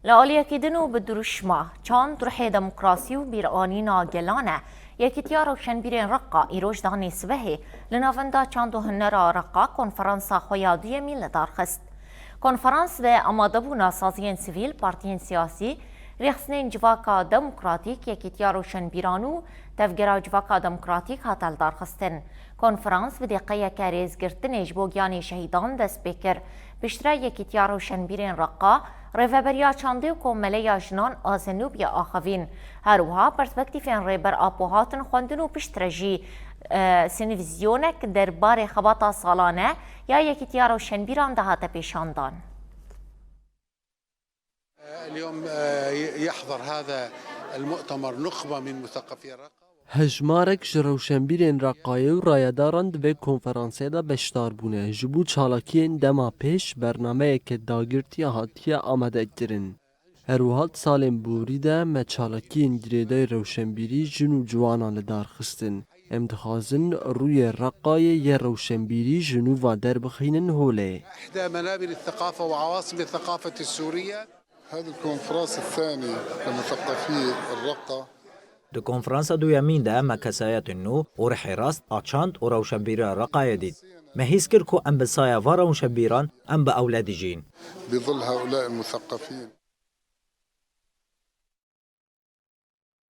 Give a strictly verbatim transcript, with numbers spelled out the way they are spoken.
Li aliyekî din û bi dirûşma çand, ruhê demokrasî û bîranîna gelan e, Yekîtiya Rewşenbîrên Reqa îroj danê sibehê li Navenda Çand û Hunera Reqa konferansa xwe ya duyemîn li dar xist. Konferans bi amadebûna saziyên sivîl, partiyên siyasî, rêxistinên Civaka Demokratîk, Yekîtiya Rewşenbîran û Tevgera Civaka Demokratîk hate lidarxistin. Konferans bi deqeyeke rêzgirtinê ji bo giyanê şehîdan dest pê kir. Piştre Yekîtiya Rewşenbîrên Reqa, Rêveberiya Çandê û Komeleya Jinan a Zenûbiyê axivîn. Her wiha perspektîfên Rêber Apo hatin xwendin û piştre jî, e, sînvîzyonek derbarê xebata salane ya Yekîtiya Rewşenbîran de hate pêşandan. اليوم، آه، يحضر هذا المؤتمر نخبة من مثقفي الرقة. Hejmarek ji rewşenbîrên Reqayê û rayedaran di vê konferansê de beşdar bûne. Ji bo çalakiyên dema pêş bernameyeke dagirtî hatiye amadekirin. Her wiha di salên borî de me çalakiyên girêdayî rewşenbîrî jin û ciwanan li dar xistin. Em dixwazin rûyê Reqayê yê rewşenbîrî ji nû ve derbixînin holê. إحدى منابر الثقافة وعواصم الثقافة السورية. هذه الكونفرنس الثاني لمثقفي الرقة. Di konferansa duyemîn de me kesayetên nû û rihê rast a çand û rewşenbîriya Reqayê dît. Me hîs kir ku em bi saya van rewşenbîran em bi ewle dijîn. بظل هؤلاء المثقفين.